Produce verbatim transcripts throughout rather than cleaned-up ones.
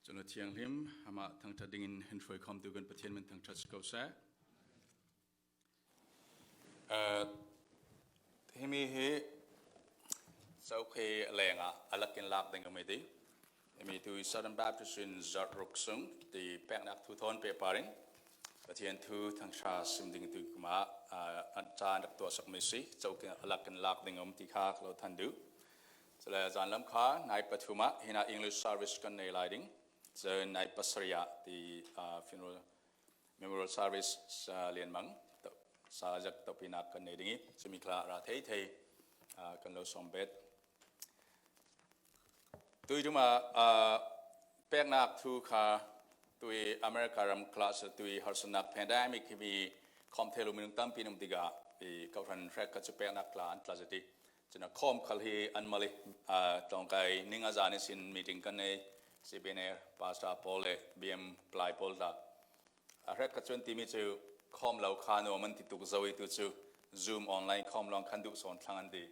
Cun a thianghlim amah thangṭhat dingin hin hruai khawmtu kan Pathian min thangṭhat si ko seh. Aa, himi hi Zokhei lengah a lakin lak ding a um i ti. Himi tu Southern Baptist in zarh ruk sung ti peknak thu thawn pehpar in Pathian thu thangṭha sim ding tu kumah, aa, an caan rak tuahsak mi si. Zokhei a lakin lak ding a um ti kha ka lo than duh. Cule zanlam kha nai pathum ah hinah English service kan nei lai ding. Cun nai pasarih ah ti, aa, funeral, memorial service sa lianmang, to-, sa zak topinak kan nei ding i, cumi kha ra thei thei, aa, kan lo sawm bet. Tui duma, aa, peknak thu kha tui America ram kha sa tui harsatnak pandemic himi khawm thei lo minung tampi an um tikah i kohhran hrek kha cu peknak tla an tla zet i. Cun a khawm khal hi an mal i, aa, tlawngkai ning a zan ihsin meeting kan nei, C B N A, Pastor Paul le B M Plai Paul tla. A hrek kha cun timi cu khawm lo kha nuam an ti tuk zo i tu cu Zoom online khawm lawng khan duh sawn thlang an ti.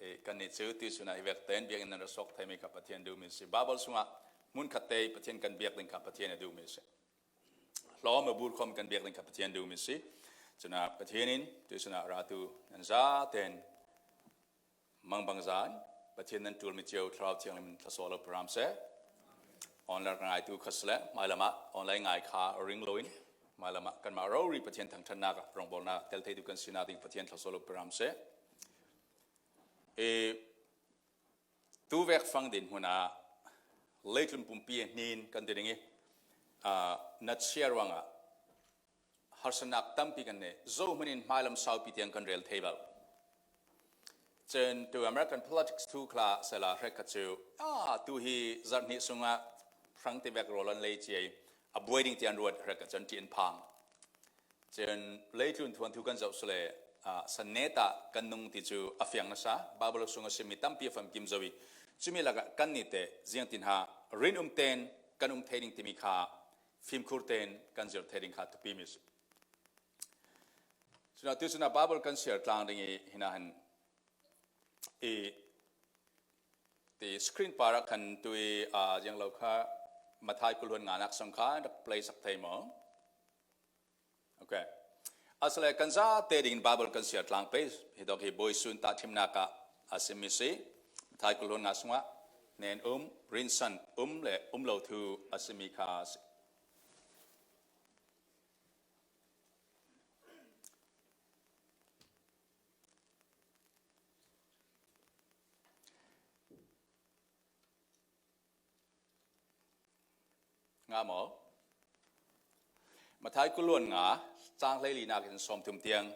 E, kannih cu tuisun ah hi vek tein biakinn nan ra sawk theimi kha Pathian duhmi si. Bible sungah hmun khat te Pathian kan biak ding kha Pathian a duhmi si. Hlawm a bur khawm kan biak ding kha Pathian duhmi si. Cun ah Pathian in tuisun ah ratu nan zaten mangbang zan Pathian nan ṭulmi cio Thlarau Thianghlim in thlasuah lo program seh. Online ngaitu kha si le hmailam ah online ngai kha ring loin hmailam ah kanmah rori Pathian thangṭhatnak ah rawngbawlnak tel theitu kan sinak ding Pathian thlasuah lo program seh. I tuvek fang dinhmun ah leitlun pumpi a hnin kan ti ding i, aa, na chia ruangah harsatnak tampi kan nei. Zohmun in hmailam saupi tiang kan rel thei bal. Cun tu American politics thu kha sela hrek kha cu, ah, tu hi zarh hnih sungah hrang ti vek rawl an lei cia i a buai ding tiang ruat hrek kha cun ṭih an phang. Cun leitlun thuanthu kan zoh sule, ah, san net ah kan nung ti cu a fiang nasa, Bible sung a simmi tampi a famkim zo i, cumi lakah kannih te ziangtin ha rin um ten kan um thei ding timi kha fimkhur tein kan zirh thei ding kha thupi mi si. Cunah tuisun ah Bible kan siar tlang ding i, hinahin i ti screen par ah khan tui, aa, ziang lo kha Matthai kul hluan nganak song kha rak play sak thei maw? Okay. Asile kan zate dingin Bible kan siar tlang pei hi dawk hi Bawisun tahṭhimnak ah a simmi si. Matthai kul hluan nga sungah hnen um, rinsan um le um lo thu a simmi kha a si. Nga maw? Matthai kul hluan nga, cang hleilinak in sawmthum tiang,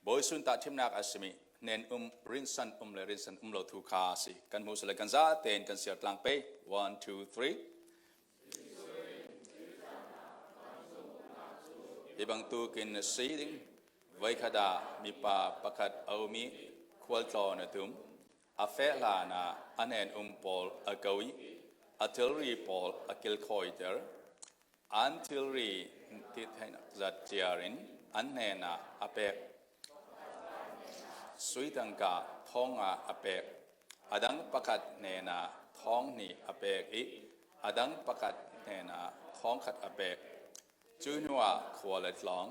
Bawisun tahṭhimnak a simmi, hnen um, rinsan um le rinsan um lo thu kha a si. Kan hmuh sile kan zaten kan siar tlang pei. One, two, three. Hi bangtukin a si ding, voikhat ah mipa pakhat a um i khualtlawn a tum, a feh hlanah a hnen um pawl a ko i a thilri pawl a kilkhawiter, an thilri titheinak zat ciar in an hnenah a pek. Sui tangka thawng nga a pek, a dang pakhat hnenah thawng hnih a pek i a dang pakhat hnenah thawng khat a pek. Cu hnuah khua le tlawng,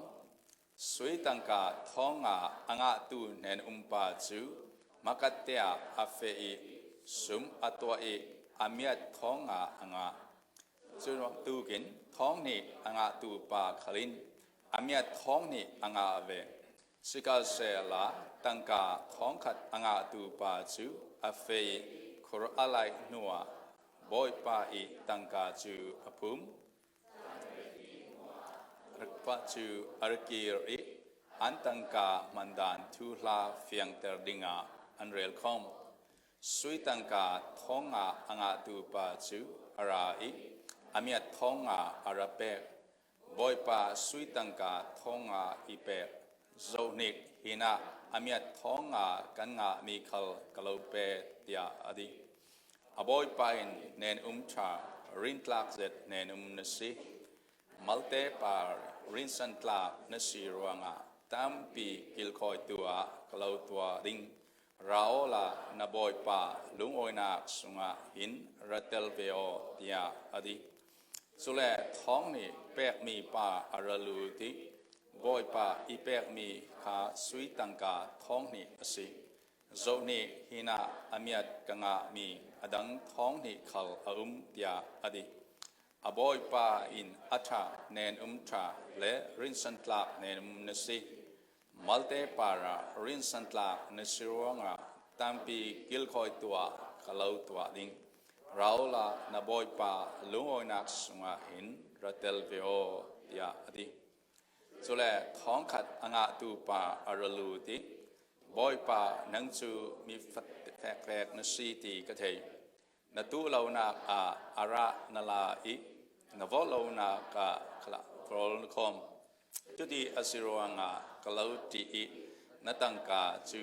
sui tangka thawng nga a ngahtu hnen umpa cu hmakatteah a feh i sum a tuah i a miat thawng nga a ngah. Cu bangtukin thawng hnih a ngahtu pa khal in a miat thawng hnih a ngah ve. Sikhalsehla tangka thawng khat a ngahtu pa cu a feh i khur a laih hnuah Bawipa i tangka cu a phum. Rak pa cu a ra kir i an tangka hmandan thuhla fiangter dingah an rel khawm. Sui tangka thawng nga a ngahtu pa cu a ra i a miat thawng nga a ra pek. Bawipa, sui tangka thawng nga i pek. Zohhnik hinah a miat thawng nga kan ngahmi khal ka lo pe, tiah a ti. A Bawipa in hnen um ṭha, rintlak zet hnen um na si. Malte par rinsan tlak na si ruangah tampi kilkhawitu ah ka lo tuah ding. Ra awla na Bawipa lungawinak sungah hin ra tel ve aw, tiah a ti. Cule thawng hnih pekmi pa a ra lut ih, "Bawipa, i pekmi kha sui tangka thawng hnih a si. Zoh hnih, hinah a miat ka ngahmi a dang thawng hnih khal a um," tiah a ti. A bawipa in, "A ṭha, nen um ṭha le rinsantlak nen um na si. Malte parah rinsantlak na si ruangah tampi kilkhawi tuah ka lo tuah ding. Ra uhla, na bawipa lungawinak sungah hin ra tel ve aw," tiah a ti. Cule thawngkhat a ngahtu pa a ra lut ih, "Bawipa, nang cu mi fat-, fekfek na si ti ka thei. Na tuh lonak ah a rah na la ih, na vorh lonak ah khalah vorh na khawm. Cuti a si ruangah ka lo ṭih ih, na tangka cu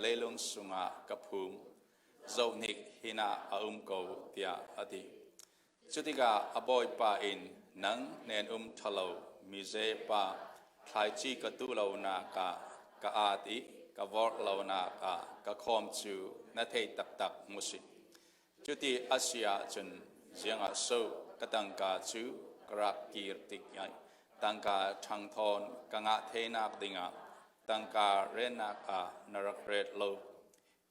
leilung sungah ka phum. Zoh hnih, hinah a um ko," tiah a ti. Cutikah a bawipa in, "Nang nen um ṭha lo, mize pa, thlaici ka tuh lonak ah ka at ih ka vorh lonak ah ka khawm cu na thei taktak mu si. Cuti a si ahcun, ziangah so ka tangka cu ka rak kir tik ih, tangka ṭhang thawn ka ngah theinak dingah tangka retnak ah na rak ret lo?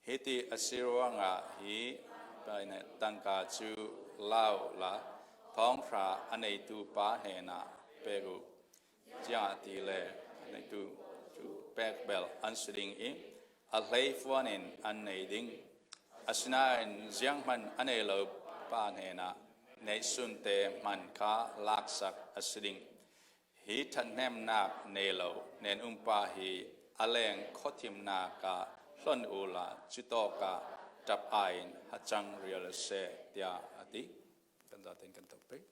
Hiti a si ruangah hi tangka cu la uhla, thawnghra a neitu pa hnenah pek uh. Ziangahtile a neitu cu pek bel an si ding ih, a hleifuan in an nei ding. Asinain zianghman a nei lo pa hnenah neihsunte hman kha laksak a si ding. Hi ṭhathnemnak nei lo nen um pa hi a leng khuathimnak ah hlon uhla, cutawkah ṭap ai-in ha cang rial a seh," tiah a ti. Kan zaten kan to pei.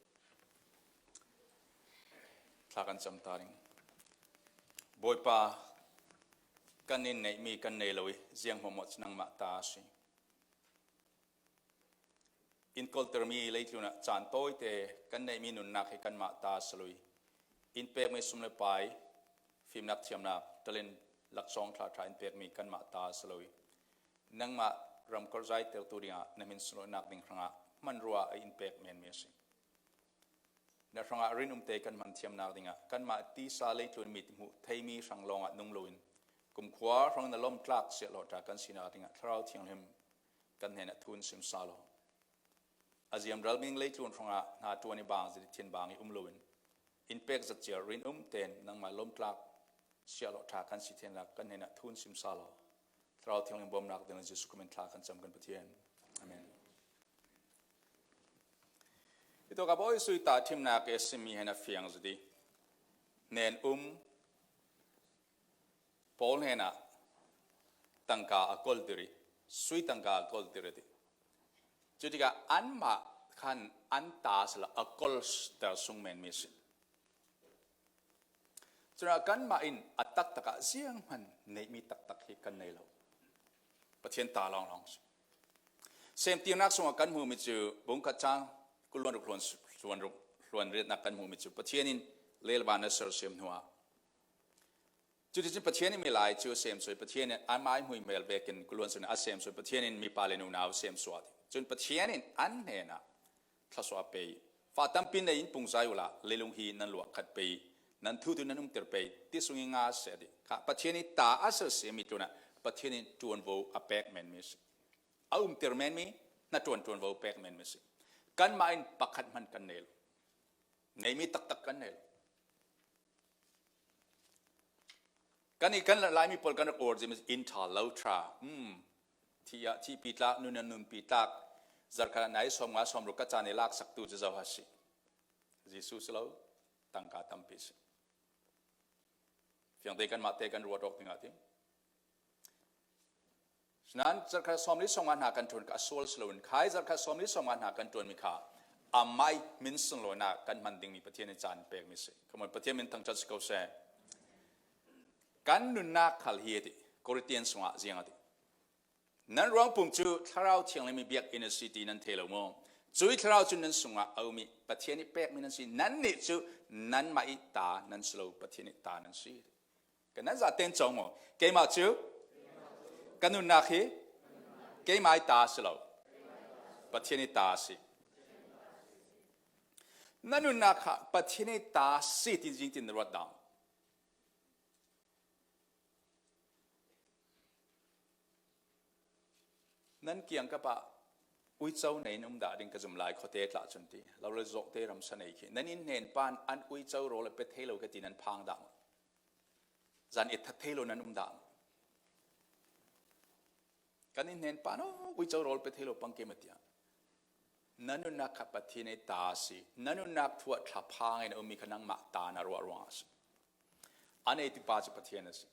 Thla kan cam ta ding. Bawipa, kan in neihmi kan nei lo ih, ziang hmuahhmuah cu nangmah ta a si. In koltermi leitlun ah caan tawite kan neihmi nunnak hi kanmah ta a si lo ih, in pekmi sum le pai, fimnak, thiamnak, talent, laksawng, thla ṭha in pekmi kanmah ta a si lo ih, nangmah ram karzaitertu dingah na hmin sunlawihnak ding hrangah hmanrua a in pek menmi a si. Na hrangah rinumte kan hman thiamnak dingah kanmah tisa leitlun mit hmuh theimi hrang lawngah nung loin, kumkhua hrang na lawmtlak siahhlawhṭa kan sinak dingah Thlarau Thianghlim kan hnenah thu in sim sal aw. A ziamralmi leitlun hrangah hna ṭuan ih bang zet ih thin bang ih um loin, in pek zat cia rinum tein nangmah lawmtlak siahhlawhṭha kan si theinak kan hnenah thu in sim sal aw. Thlarau Thianghlim bawmnak ding le Jesuh khawm in thla kan cam kan Pathian. Amen. Hitawk ah Bawi Jesuh tahṭhimnak i a simmi he na fiang zet ih, hnen um pawl hnenah tangka a koltir ih, sui tangka a koltir a ti. Cutikah anmah khan an ta sila a kolter sung menmi a si. Cun kanmah in a taktak ah zianghman neihmi taktak hi kan nei lo. Pathian ta lawnglawng si. Semtirnak sungah kan hmuhmi cu bungkhat cang kuluan ruk hluan, hluan ruk hluan riatnak kan hmuhmi cu Pathian in lel van a sersiam hnuah, cuticun Pathian in milai cu a semsuai, Pathian in amah ih hmuihmel vekin kuluan sungin a semsuai, Pathian in mipa le nunau a semsuah a ti. Cun Pathian in an hnenah thluasuah pei, "Fa tampi nei in pungzai uhla, leilung hi nan luah khat pei, nan thu tu nan umter pei," ti sungin nga a si a ti. Kha Pathian ih ta a sersiammi tlunah Pathian in ṭuanvo a pek menmi a si. A umter menmi, hnaṭuan ṭuanvo pek menmi a si. Kanmah in pakhat hman kan nei lo. Neihmi taktak kan nei lo. Kan i kan Laimi pawl kan rak uar zim in ṭha lo ṭha. Hmm. Thih ah, thihpi tlak, nun ah nunpi tlak, zarhkhat ah nai sawmnga sawmruk ka caan i laksaktu cu zo a si. Jesuh si lo, tangka tampi si. Fiangte kanmah te kan ruat awk dingah ti. Sinain zarhkhat sawmli sawmnga hna kan ṭuan kha a sual si loin, khai zarhkhat sawmli sawmnga hna kan ṭuanmi kha amah ih hmin sunlawinak kan hman dingmi Pathian ih caan pekmi si. Come on, Pathian min thangṭhat si ko seh. Kan nunnak khal hi a ti, Korintian sungah ziang a ti. Nan ruangpum cu Thlarau Thianghlim ih biakinn a si ti nan thei lo maw? Cuih Thlarau cu nan sungah a um ih Pathian ih pekmi nan si. Nannih cu nanmah ih ta nan si lo, Pathian ih ta nan si. Kan nan zaten cawng maw? Keimah cu ka nunnak hi keimah ih ta a si lo, Pathian ih ta a si. Na nunnak kha Pathian i ta si tin zing tin na ruat dah. Nan kiang ka pah uico nei in um dah ding ka zum lai khuate tla cun ti. Lo le zawhte ramsa nei khi. Nan in hnen pan an uico rawl a pe thei lo ka ti nan phang dah. Zan et that thei lo nan um dah. Kan in hnen pan, oh, uico rawl pe thei lo pang ke ma tiang. Na nunnak kha Pathian i ta si. Na nunnak thuah thla phang in a ummi kha nangmah ta na ruah ruang a si. A neitu pa cu Pathian a si.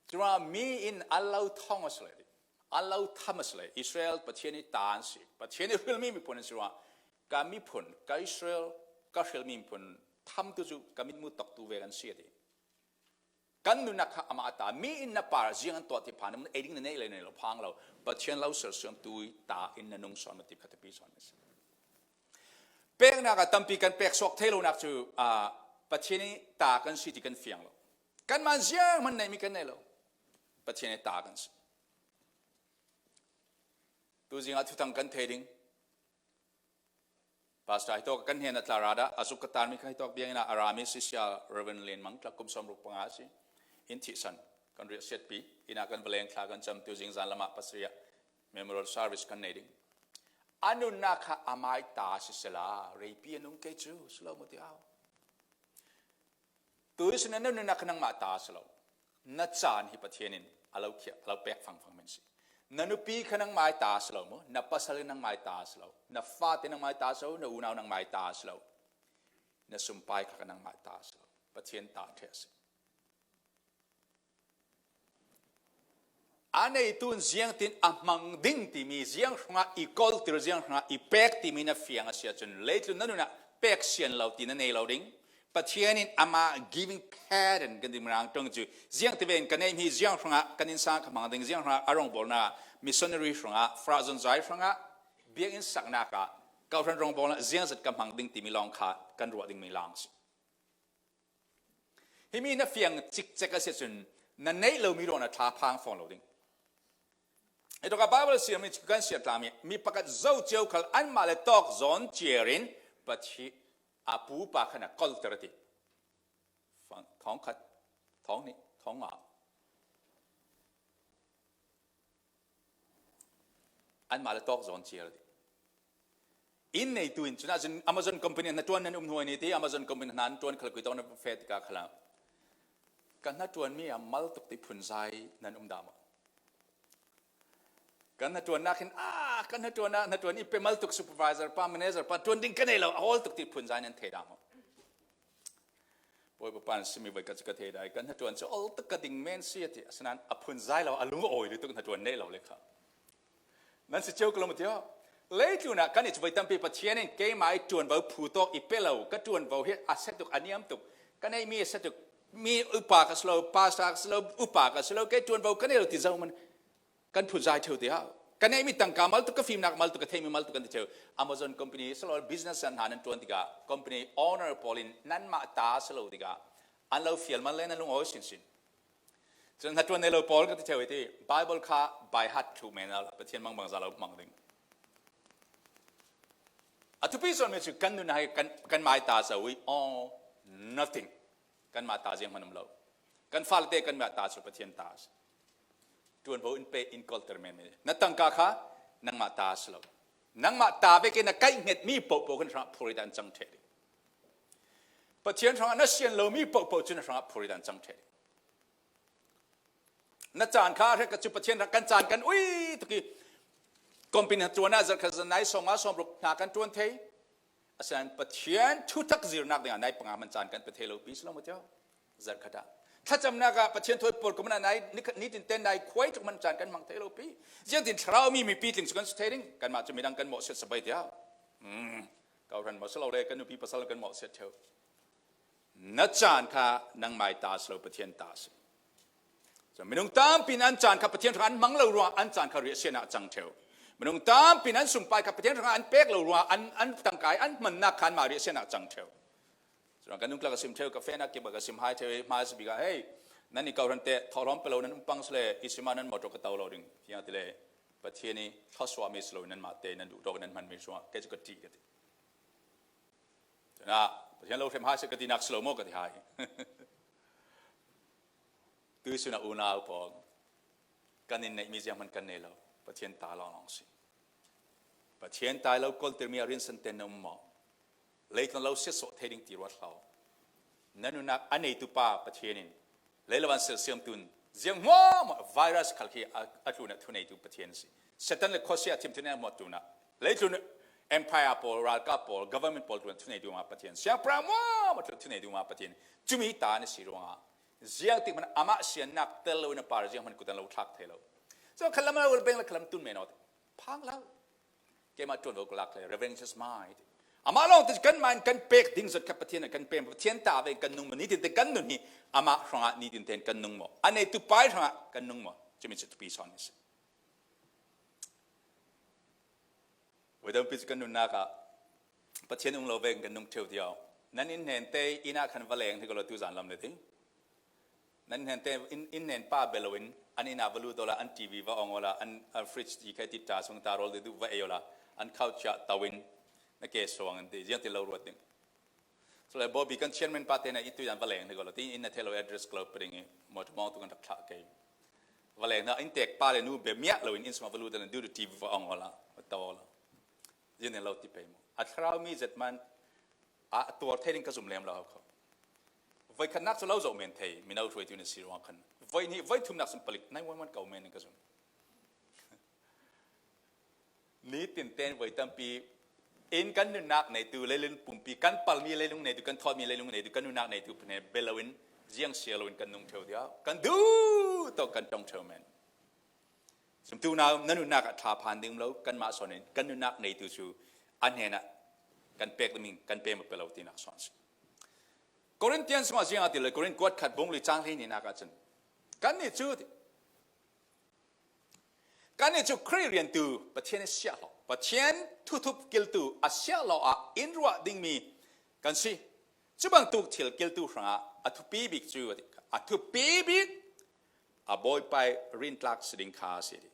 Cuma mi in an lo thong a si le, an lo tham a si le, Israel Pathian i ta an si. Pathian i hrilmi miphun an si ruah. Ka miphun, ka Israel, ka hrilmi miphun tham tu cu ka mitmu toktu vek an si a ti. Kan nunnak kha amah a ta. Mi in na par ziang an tuah ti phan, ei ding na neih le nei lo phang lo. Pathian lo sersiam tu i ta in na nung sawn ma ti kha thupi sawn na si. Peknak ah tampi kan pek suak thei lonak cu, aa, Pathian i ta kan si ti kan fiang lo. Kanmah ziang hman neihmi kan nei lo. Pathian i ta kan si. Tuzing ah thuthang kan thei ding. Pastor hi tawk kan hnen a tla ra dah, a zuk ka tarmi kha hi tawk biang in a rami sisia Reverend Lian Mang tla kum sawmruk panga si. In thihsan kan riahsiatpi, in a kan valeng thla kan cam tu zing zan lamah pasarih ah memorial service kan nei ding. A nunnak kha amai ta sisela, reipi a nung kei cu, si lo mu ti au. Tu ihsin na nunnak kha nangmah ta si lo. Na caan hi Pathian in a lo khiah, a lo pek fangfang men si. Na nupi kha nangmai ta si lo mu, na pasal in nangmai ta si lo, na fate nangmai ta si lo, na unau nangmai ta si lo, na sumpai kha nangmai ta si lo. Pathian ta ṭheh a si. A neitu in ziangtin a hmang ding timi, ziang hrangah i koltir, ziang hrangah i pek timi na fiang a si ahcun, leitlun na nunah pek sian lo ti na nei lo ding. Pathian in amah giving pattern kan ti mirang ṭong cu, ziang tivek in ka neih hi ziang hrangah kan innsang kha hmang ding, ziang hrangah a rawngbawlnak, missionary hrangah, farah zonzai hrangah, biakinn saknak ah, kawhhran rawngbawlnak ziangzat ka hmang ding timi lawng kha kan ruah dingmi lang si. Himi na fiang cikcek a si ahcun, na neih lomi ruang na thlaphang fawn lo ding. Hi tawkah Bible siarmi cu kan siar tlami, mi pakhat zo cio khal anmah le tawk zawn ciar in Pathian a pupa khan a kolter a ti. Fang, thawng khat, thawng nih, thawng nga. Anmah le tawk zawn ciar a ti. Inn neitu in cun, ahcun Amazon company hna ṭuan nan um hnuai ni ti, Amazon company hna an ṭuan khal kui tawk na feh tikah khalah kan hnaṭuanmi a mal tuk ti phunzai nan um dah maw? Kan hnaṭuannak hin, ah, kan hnaṭuannak, hnaṭuan i pe mal tuk supervisor pa, manager pa, ṭuan ding ka nei lo, a awl tuk ti phunzai nan thei dah maw? Bawipa pa in simi voi ka cu ka thei dah i, kan hnaṭuan cu awl tuk ka ding men si a ti, asinain a phunzai lo, a lung a awi lutuk hnaṭuan neih lo le kha. Nan si cio ka lawm a ti aw. Leitlun ah kan i cu voi tampi Pathian in keimah i ṭuanvo phu tawk i pe lo, ka ṭuanvo hi a se tuk, a niam tuk, ka neihmi a se tuk, mi upa ka si lo, pastor ka si lo, upa ka si lo, kei ṭuanvo ka nei lo ti zohman kan phunzai ṭheu ti aw. Ka neihmi tangka mal tuk, ka fimnak mal tuk, ka theihmi mal tuk kan ti ṭheu. Amazon company, salol business an hna nan ṭuan tikah, company owner pawl in nanmah ta a si lo tikah, an lo fial man le nan lung awi sinsin. Cun hnaṭuan nei lo pawl ka ti ṭheu i ti, Bible kha by heart thluh men a Pathian mangbangza lo hmang ding. A thupi sawnmi cu kan nun hai kan, kan mai ta so, we owe nothing. Kanmah ta zianghman um lo. Kan fale te kanmah ta si lo, Pathian ta a si. Ṭuanvo in pe in kolter men men. Na tangka kha nangmah ta a si lo. Nangmah ta vekin na kaihhngetmi pohpoh khan hrangah phurrit an cang ṭheh ding. Pathian hrangah na sian lomi pohpoh cu na hrangah phurrit an cang ṭheh ding. Na caan kha a hrek ka cu Pathian hrangah kan caan kan ui tuk i company hna ṭuan ah zarh khat zarh nai sawmnga sawmruk hna kan ṭuan thei. Asinain Pathian thuthak zirnak dingah nai panga hman caan kan pe thei lo pi si lo maw cio? Zarh khat ah. Thlacamnak ah Pathian thawi pawl kum ah nai nikhat nitin ten nai khuai tuk hman caan kan hmang thei lo pi. Ziangtin thlarau mi mipi tling cu kan si thei ding. Kanmah cu midang kan mawhsiat sabai tiah. Hmm. Kawhhran maw si lo le kan nupi pasal kan mawhsiat ṭheu. Na caan kha nangmai ta si lo, Pathian ta a si. So, minung tampi in an caan kha Pathian hrangah an hmang lo ruangah an caan kha riahsiatnak a cang ṭheu. Minung tampi in an sumpai kha Pathian hrangah an pek lo ruangah an, an tangkai an hmannak kha anmah riahsiatnak a cang ṭheu. Cun kan nungtlak a sim ṭheu, ka fehnak kip ah ka sim hai ṭheu i, hmai si bik ah, hei, nan i kawhhran te thawhlawm pe lo nan um pang si le, i sim ah nan motor ka to lo ding, tiah ti le, Pathian i thluasuahmi si lo, nanmah te nan duh tawk nan hmanmi ruangah kei cu ka ṭih ka ti. Na, Pathian lo hrem hai sih ka ti nak si lo maw ka ti hai. Tuisun a unau pawl, kan in neih mi ziang man kan nei lo, Pathian ta lawnglawng si. Pathian ta lo koltir mi a rinsan ten na um maw? Leitlun lo siatsawh thei ding ti ruat hlau. Na nunnak a neitu pa Pathian in lei le van silsiam tun ziang hmuahhmuah virus khal khi a, a tlunah thuneitu Pathian si. Satan le khuasia thim thunei hmuah tlunah leitlun empire pawl, ralkap pawl, government pawl tlunah thuneitu ma Pathian. Siangpahrang hmuahhmuah tlunah thuneitu ma Pathian. Cumi ta na si ruangah ziang tik man amah siannak tel lo in a par ziang man kutan lo thlak thei lo. So khalam a ulbeng le khalam tun meno phang lo. Keimah ṭuanvo ka lak le Reverend Jesus mai. Amah lawng te kan man kan pek ding zot kha Pathian kan pem Pathian ta ve kan nung nitin te kan nun hi amah hrangah nitin ten kan nung maw? A neitu pai hrangah kan nung maw? Cumi chu thupi sawn ni si. Voi tampi cu kan nunnak ah Pathian um lo ve kan nung ṭheu dio. Nan in hnen te inn ah khan va leng hi ko lo tuzan lam le ding. Nan hnen te in, in hnen pa bia loin an inn ah va lut awla an T V va ong awla an, an fridge ti kha ti ta sung ta rawl duh va ei awla an khauh chiah to in na ke suang an ti ziang ti lo ruat ding. Cule Bobby kan chairman pa te na i tui dan va leng ni ko lo ti in na thelo address ko lo pa ding i mawṭaw mawng tu kan rak thlah kei. Va leng na in tek pa le nu bia miah loin in sma va lut awla duh T V va ong awla va to awla. Ziang lo ti pei maw? A thlarau mi zet man a tuar thei ding ka zum lem lo kho. Voi khatnak cu lo zoh men thei, mino hruaitu na si ruang khan. Voi hnih, voi thumnak sun palik, nine one one ko men ka zum. Nitin ten voi tampi in kan nunnak neitu, leilung pumpi, kan palmi leilung neitu, kan thawtmi leilung neitu, kan nunnak neitu pahne bia loin ziang sia loin kan nung ṭheu dio, kan duh tawk kan ṭong ṭheu men. Zumtu nau, na nunnak ah ṭha phan ding lo, kanmah sawn in kan nunnak neitu cu a hnenah kan pek ding kan pem a pe lo tinak sawn si. Korintian sungah ziang a ti le Korin kuat khat bung li cang hleihnih nak ah cun kannih cu ti, kannih cu Khrih riantu Pathian i siahhlawh, Pathian thuthup kiltu a siahhlawh ah in ruah dingmi kan si. Cubangtuk thil kiltu hrangah a thupi bik cu a ti, a thupi bik a Bawipa i rintlak si ding kha a si ti.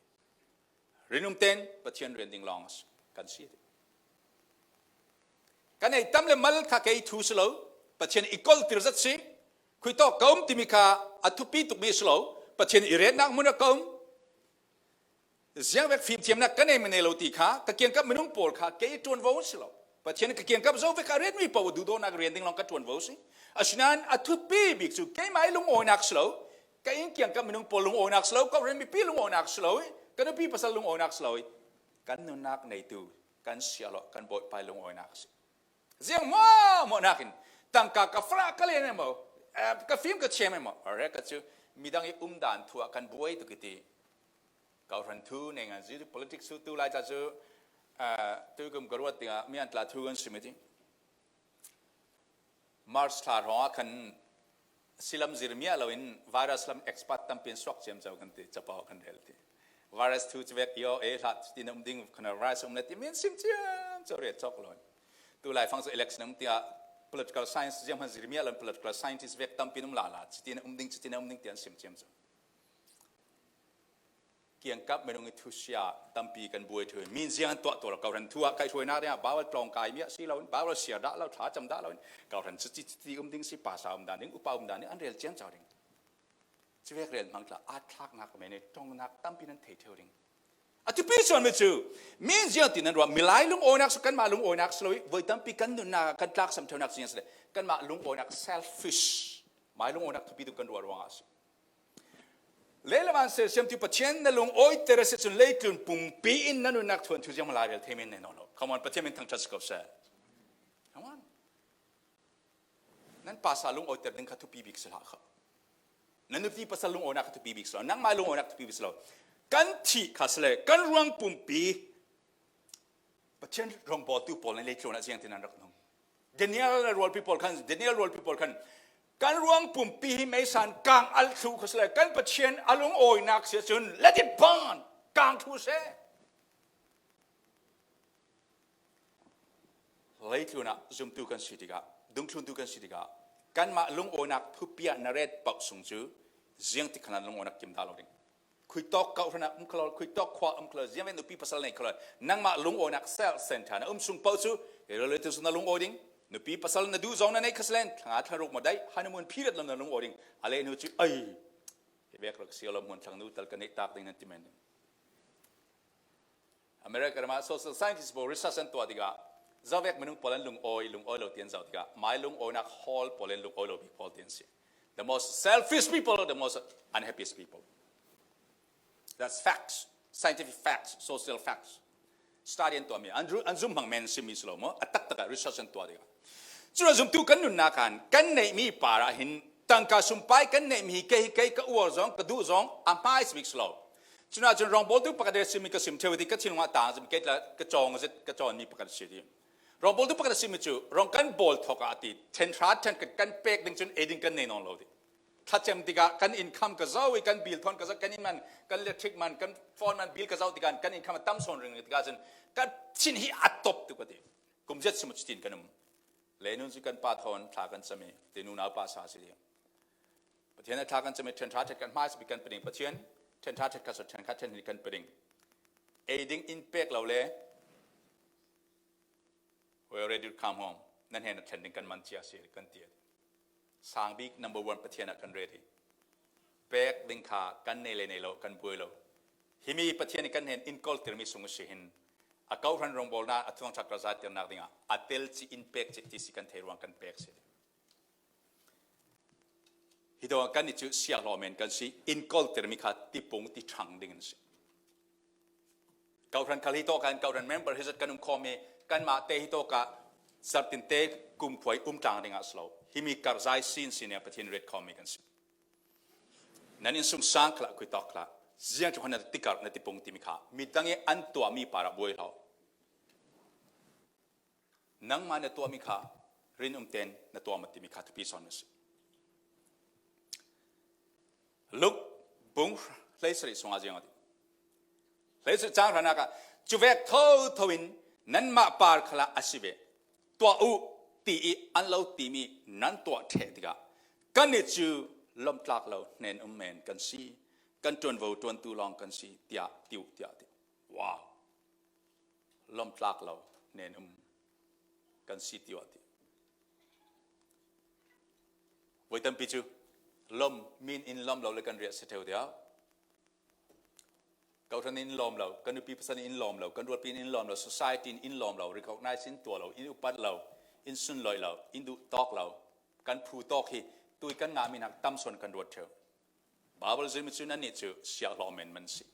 Rinum ten Pathian rian ding lawng kan si ti. Kan ei tam le mal kha kei thu si lo, Pathian i kolhtir zat si. Khuitawk ka um timi kha a thupi tukmi si lo, Pathian i retnak hmun a ka um. Ziangvek fimthiamnak ka nei ma nei lo ti kha ka kiangkap minung pawl kha kei ṭuanvo si lo. Pathian ka kiangkap zo vek a rianmi paoh a duhdawtnak rian ding lawng ka ṭuanvo si. Asinain a thupi bik cu keimah i lungawinak si lo, ka inn kiangkap minung pawl lungawinak si lo, ka rian mipi lungawinak si lo, ka nupi pasal lungawinak si lo, kan nunnak neitu, kan siahhlawh, kan Bawipa i lungawinak si. Ziang hmuahhmuah nakin tangka ka farah ka len emaw, eh, ka fim ka chem emaw, a rek ka cu midang i umdan thu ah kan buai tuk i ti. Kawhhran thu nei ngan zui politics cu tu lai ca cu, ah, tuikum ka ruat dingah mian tla thu kan sim i ti. March thla hrawngah khan silam zir miah loin virus lam expert tampi an suak ciamco kan ti, capo kan rel ti. Virus thu cuvek i aw e hlat cutin a um ding khan virus a um le ti min sim ciamco ret cawk loin. Tu lai fang cu election a um tiah political science ziang hman zir miah loin political scientist vek tampi an um lala cutin a um ding cutin a um ding tiah an sim ciamco. Kiangkap minung i thusia tampi kan buai ṭheu. Min ziang an tuah tuah lo, kawhhran thu ah kaihhruainak dingah Baibal tlawng kai miah si loin, Baibal siar dah lo, thlacam dah loin, kawhhran cuti cuti um ding si, pasa um dan ding, upa um dan ding, an rel ciamco ding. Cuvek rel hmang tla, aa thlaknak men i ṭongnak tampi nan thei ṭheu ding. A thupi sawn mi cu, min ziang ti nan ruah, milai lungawinak si, kanmah lungawinak si lo i, voi tampi kan nunnak ah kan tlaksam ṭheunak ziang si le, kanmah lungawinak selfish, mai lungawinak thupi tu kan ruah ruangah a si. Lei le van sersiamtu Pathian na lungawiter a si cun leitlun pumpi in na nunnak thuanthu ziang malai rel thei men nei nawn lo. Come on, Pathian min thangṭhat si ko seh. Come on. Nan pasa lungawiter ding kha thupi bik si hlah kha. Nan nupi pasal lungawinak kha thupi bik si lo. Nangmah lungawinak thupi bik si lo. Kan thih kha si le, kan ruang pumpi Pathian rawngbawltu pawl nih leitlun ah ziangtin an rak nung. Daniel rualpi pawl khan, Daniel rualpi pawl khan, kan ruang pumpi hi meisan kang alh thluh kha si le, kan Pathian a lungawinak si ahcun let it burn, kang thluh seh. Leitlun ah zumtu kan si tikah, dungthluntu kan si tikah, kanmah lungawinak thupi ah na ret paoh sung cu ziangtik khan an lungawinak kim dah lo ding. Khuitawk kawhhran ah um kha lo, khuitawk khua ah um kha lo, ziangvek nupi pasal nei kha lo. Nangmah lungawinak self center na um sung paoh cu, i rel tu na lungawi ding. Nupi pasal na duh zong na neih kha selen, thla nga thla ruk maw daih, honeymoon period lo na lung awi ding. A leh nu cu, ai, hi vek rak si lo, hmun thlang nu tal ka neih tak ding nan ti men ding. America ram ah social scientist pawl research an tuah tikah, zovek minung pawl an lung awi, lung awi lo ti an zoh tikah, mai lung awinak hall pawl in lung awi lo bik pawl ti an si. The most selfish people, the most unhappiest people. That's facts, scientific facts, social facts. Study an tuahmi, an ru-, an zum hmang men simmi si lo maw, a taktak ah research an tuah tikah. Cun a zumtu kan nunnak khan kan neihmi par ah hin tangka sumpai kan neihmi hi kei, hi kei ka uar zong, ka duh zong a hmaisa bik si lo. Cun ahcun rawngbawltu pakhat le simmi ka sim ṭheu i ti, ka thinlung ah tang zim, kei tla ka cawng zet, ka cawnmi pakhat a si ti. Rawngbawltu pakhat a simmi cu, rawng kan bawl thawk ah a ti, ṭhen hra ṭhen kan, kan pek ding cun ei ding kan nei nawn lo ti. Thlacem tikah kan income ka zoh i, kan bill thawn ka zoh, kan inn man, kan electric man, kan phone man bill ka zoh tikah kan income a tam sawn ring tikah cun kan thin hi a top tuk a ti. Kum zet sung cutin kan um. Leinu cu kan pa thawn thla kan cam i, ti nunau pa sa si ding. Pathian a thla kan cam i, ṭhen ṭha ṭhen kan hmaisa bik kan pe ding. Pathian, ṭhen ṭha ṭhen kha so, ṭhen kha ṭhen hi kan pe ding. Ei ding in pek lo le, we are ready to come home. Nan hnen a thlen ding kan man cia si kan ti. Sang bik number one Pathian ah kan ready. Pek ding kha kan nei le nei lo, kan buai lo. Himi Pathian i kan hnen in kawltermi sung a si hin, a kawhhran rawngbawlnak, a thuthangṭha karzaiternak dingah a tel cih in pek cih ti si kan thei ruang kan pek si. Hi dawh kan i cu siahlawh men kan si, in kawltermi kha tipung ti ṭhang ding an si. Kawhhran khal hi tawk ah, kawhhran member hi zat kan um khawm i, kanmah te hi tawk ah zarhtin te kumkhua i um tlang dingah si lo. Himi karzai sin sin i Pathian ret khawmmi kan si. Nan innsungsang khal ah khui tawk khal ah, ziang cu na tikarh, na tipung timi kha midang i an tuahmi par ah buai hlah. Nangmah na tuahmi kha rinum tein na tuah maw timi kha thupi sawn na si. Luk bung hleisarih sungah ziang a ti. Hleisarih cang hranak ah, cuvek thotho in nanmah par khalah a si ve, tuah u, ti i an lo timi nan tuah ṭheh tikah, kannih cu lawmhtlak lo hnen um men kan si, kan ṭuanvo ṭuantu lawng kan si, tiah ti u, tiah ti. Wow! Lawmhtlak lo hnen um kan si, ti uh a ti. Voi tampi cu lawm, min in lawm lo le kan riah si ṭheu tiah, kawhhran in lawm lo, kan nupi pasal in lawm lo, kan rualpi in lawm lo, society in lawm lo, recognize in tuah lo, in upat lo, in sunloih lo, in duh tawk lo, kan phu tawk hi tui kan ngahmi nak tam sawn kan ruat ṭheu. Bible zirhmi cu nannih cu siahlawh men man si.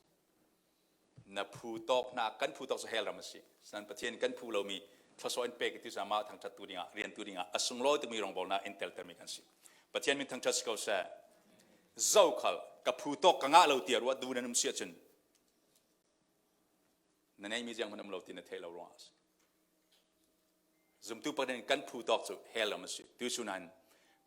Na phu tawk hna, kan phu tawk cu hell ram a si. Sinan Pathian kan phu lomi thluasuah in pek i ti cu amah thangṭhattu dingah, riantu dingah a sunglawi tukmi rawngbawlnak in teltermi kan si. Pathian min thangṭhat si ko seh. Zokhal ka phu tawk ka ngah lo tiah ruah duh nan um si ahcun na neihmi zianghman um lo ti na theih lo ruangah a si. Zumtu pakhat in kan phu tawk cu hell ram a si. Tuihsun ah hin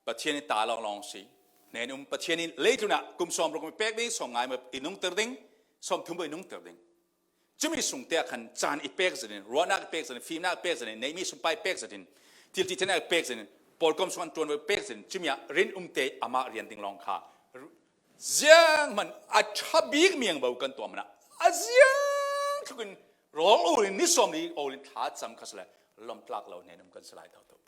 Pathian i ta lawnglawng si. Hnen um Pathian in leitlun ah kum sawmruk i pek ding, sawmnga i nungter ding, sawmthum i nungter ding. Cumi sung te ah khan caan i pek zat in, ruahnak i pek zat in, fimnak i pek zat in, neihmi sumpai i pek zat in, thil ṭihnungnak i pek zat in, pawlkom sung an ṭuanvo i pek zat in, cumi ah rinum te amah rian ding lawng kha zianghman a ṭha bik miangbo kan tuah hmanh ah a ziangtluk in rawl ul in, ni sawmli ul in thla cam kha si lai, lawmhtlak lo hnen um kan si lai toto.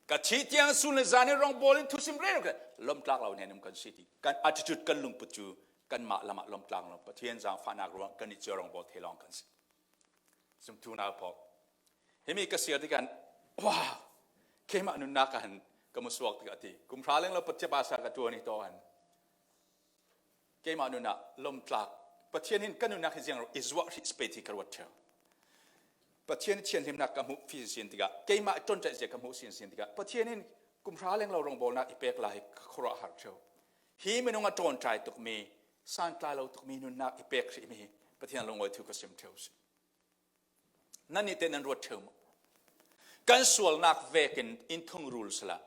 Ka thih tiang sun le zan in rawngbawl in thusim rero kha lawmhtlak lo hnen um kan si ti. Kan attitude, kan lungput cu kanmah lam ah lawmhtlak lo, Pathian zaangfahnak ruang kan i cia rawngbawl thei lawng kan si. Zumtu nau pawl, himi ka siar tikah, wow, keimah nunnak ah hin ka hmu suak tikah a ti. Kum hra lenglo Pathian pastor ka ṭuan i tawh hin keimah nun ah lawmhtlak, Pathian hin ka nunnak hi ziang rawh i zuah hrih spet hi ka ruat ṭheu. Pathian thianhlimnak ka hmuh sinsin tikah, keimah ṭawnṭaih zia ka hmuh sinsin tikah, Pathian hin kum hra lenglo rawngbawlnak i pek lai hi ka khuaruah har ṭheu. Hi minung a ṭawnṭai tukmi, santlai lo tukmi nunnak i pek hrihmi hi Pathian a lungawi thu ka sim ṭheu si. Nannih te nan ruat ṭheu maw? Kan sualnak vekin in thungrul sala,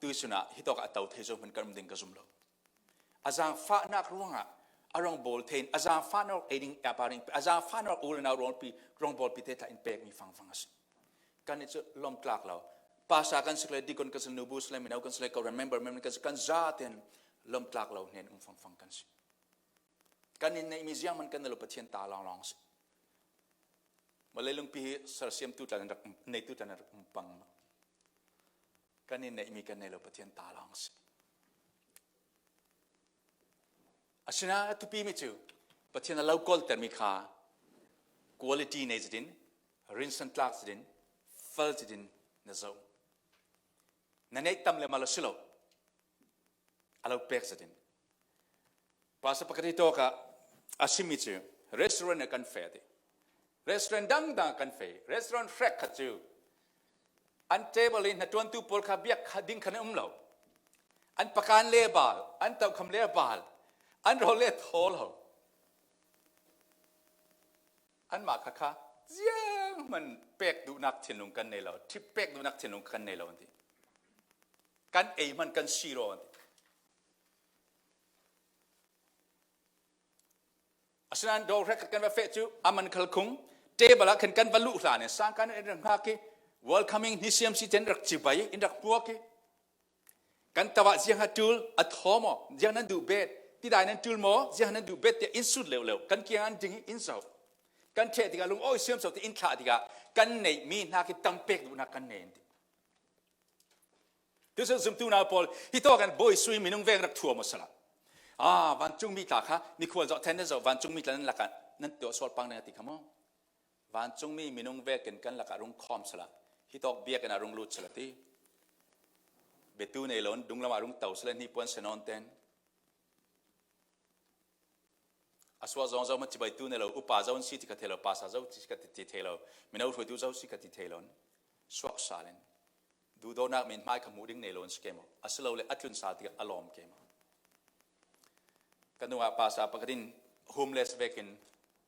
tuihsun ah hitawk ah a to thei zo hmanh kan um ding ka zum lo. A zaangfahnak ruangah a rawngbawl thei in, a zaangfahnak ei ding, a pa ding, a zaangfahnak u le nau rawnpi, rawngbawlpi te tla in pekmi fangfang a si. Kannih cu lawmhtlak lo. Pastor kan si le, deacon kan si le, nubu si le, mino kan si le, kawhhran member, member kan si, kan zaten lawmhtlak lo hnen um fangfang kan si. Kan in neihmi zianghman kan nei lo, Pathian ta lawnglawng si. Mah leilungpi hi sersiamtu tla in rak um, neitu tla in rak um pang maw? Kan i neih mi kan nei lo, Pathian ta lawng si. Asinain a thupi mi cu Pathian a lo kawlter mi kha quality nei zet in, rinsan tlak zet in, fel zet in na zoh. Na neih tam le mal a si lo, a lo pek zet in. Pastor pakhat hi tawk ah a simi cu restaurant ah kan feh ti. Restaurant dangdang ah kan feh. Restaurant hrek khat cu an table in hnaṭuantu pawl kha biak kha ding khan an um lo. An pakan le bal, an tokham le bal, an rawl le thaw lo. Anmah kha kha zianghman pek duhnak thinlung kan nei lo, ṭhip pek duhnak thinlung kan nei lo an ti. Kan ei hman kan si raw an ti. Asinain dawr hrek khat kan va feh cu a man khal khung table ah khan kan va luh hlan in sangkan in rak hngak i welcoming ni siam si ten rak cibai in rak puak i kan tawah ziang a ṭul a thaw maw, ziang nan duh bet, tidai nan ṭul maw, ziang nan duh bet tiah in sut leuh leuh kan kiang an ding i in zoh. Kan ṭheh tikah lungawi siam so ti in thlah tikah kan neih mi hnak i tam pek duhnak kan nei an ti. Tucun zumtu nau pawl, hi tawk an bawi sui minung veng rak thuam aw sala. Ah, vancungmi tla kha mikhual zawh then nan zoh, vancungmi tla nan lakah nan tuah sual pang ding a ti kha maw? Vancungmi minung vekin kan lakah rung khawm sala. Hi tawk biakinn ah rung lut sala ti. Biatu nei lo, dunglam ah rung to sala, hnipuan si nawn ten. A suah zawng zo hmanh cibaitu nei lo, upa zo an si ti kha thei lo, pastor zo si kha ti, ti thei lo, mino hruaitu zo si kha ti thei lo. Suak sal in duhdawtnak mithmai kha hmuh ding nei lo an si ke maw? Asilole a tlun sal tikah a lawm ke maw? Kan dungah pastor pakhat in homeless vekin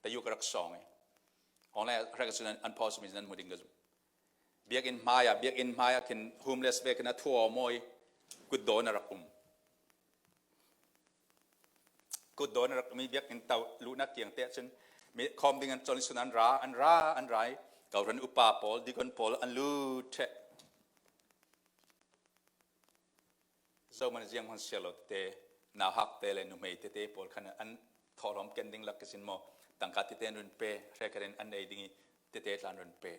tayuk a rak sawng i online hrek cun an post mi nan hmu ding ka zum. Biakinn hmai ah, biakinn hmai ah khin homeless vekin a thuaw mawi kutdawn a rak um. Kutdawn a rak um i biakinn tauh luhnak kiang te ahcun mi khawm ding an colh i sun an ra, an ra, an ra i kohhran upa pawl, dikon pawl an lut ṭheh. Zohman zianghman siar lo tete, nauhak te le nuhmei tete pawl khan an thawhlawm ken ding lak ka sin maw? Tangka tete an run pe, hrekhat in an ei ding i tete tla an run pe.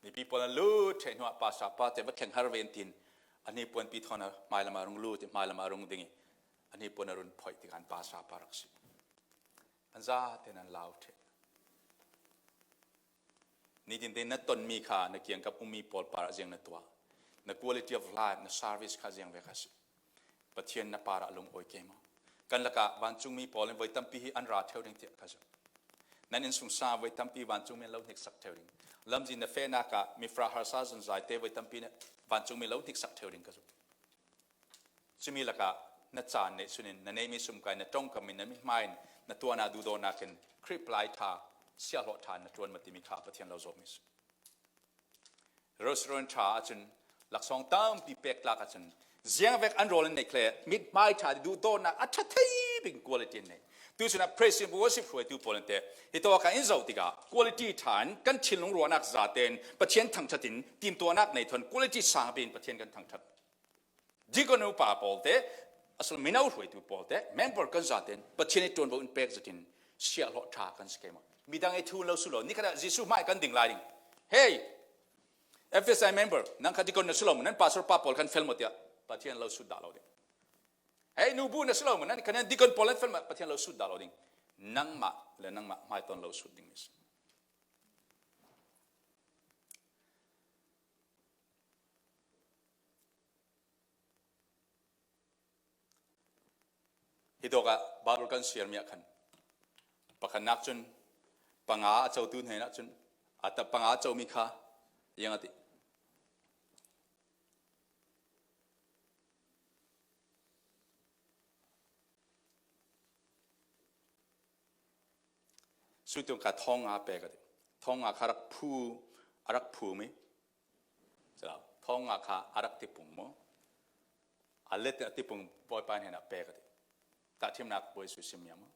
Mipi pawl an lut ṭheh hnuah pastor pa te va thleng har ve an tin, a hnipuan pi thawn a hmailam ah rung lut i hmailam ah rung ding i a hnipuan a run phoih tikah an pastor pa rak si. An zate nan lau ṭheh. Nitin te na tonmi kha na kiangkap ummi pawl parah ziang na tuah. Na quality of life, na service kha ziang ve kha si. Pathian na parah lungawi ke maw? Kan lakah vancungmi pawl in voi tampi hi an ra theu ding tiah ka zak. Nan innsungsang voi tampi vancungmi an lo hniksak theu ding. Lamzin na fehnak ah mifra harsa zunzai te voi tampi vancungmi lo hniksak theu ding ka zak. Cumi lakah na caan neih sunin na neihmi sumkai na ṭongkam in na mithmai in na tuahnak duhdawtnak in Khrih palai ṭha, siahhlawh ṭha in na ṭuan maw timi kha Pathian lo zawhmi si. Restaurant ṭha ahcun laksawng tampi pek tlak ahcun ziangvek an rawl in neih khle mithmai ṭha duhdawtnak a ṭha thei bik quality an nei. Tucun ah praise and worship hruaitu pawl in te hi tawk ah in zoh tikah quality ṭha in kan thinlung ruahnak zaten Pathian thangṭhat in timtuahnak nei thawn quality sang bik in Pathian kan thangṭhat. Deacon upa pawl te, asal mino hruaitu pawl te, member kan zaten Pathian i ṭuanvo in pek zetin siahhlawh ṭha kan si ke maw? Midang i thu lo su lo, nikhat ah Jesuh hmai kan ding lai ding. Hey, F S I member, nang kha deacon na si lo maw, nan pastor pa pawl kan fel maw tiah Pathian lo sut dah lo ding. Hey, nubu na si lo maw, nan kha nan deacon pawl kan fel maw, Pathian lo sut dah lo ding. Nangmah le nangmah hmai tawn lo sut ding mi si. Hi tawkah Baibal kan siarmi ah khan pakhatnak cun panga a cotu hnenah cun a ta panga a comi kha ziang a ti. Sui tung kha thawng nga pek a ti. Thawng nga kha rak phu, a rak phu mi. Thawng nga kha a rak tipung maw? A let a tipung Bawipa hnenah pek a ti. Tahṭhimnak puai sui sim miam maw?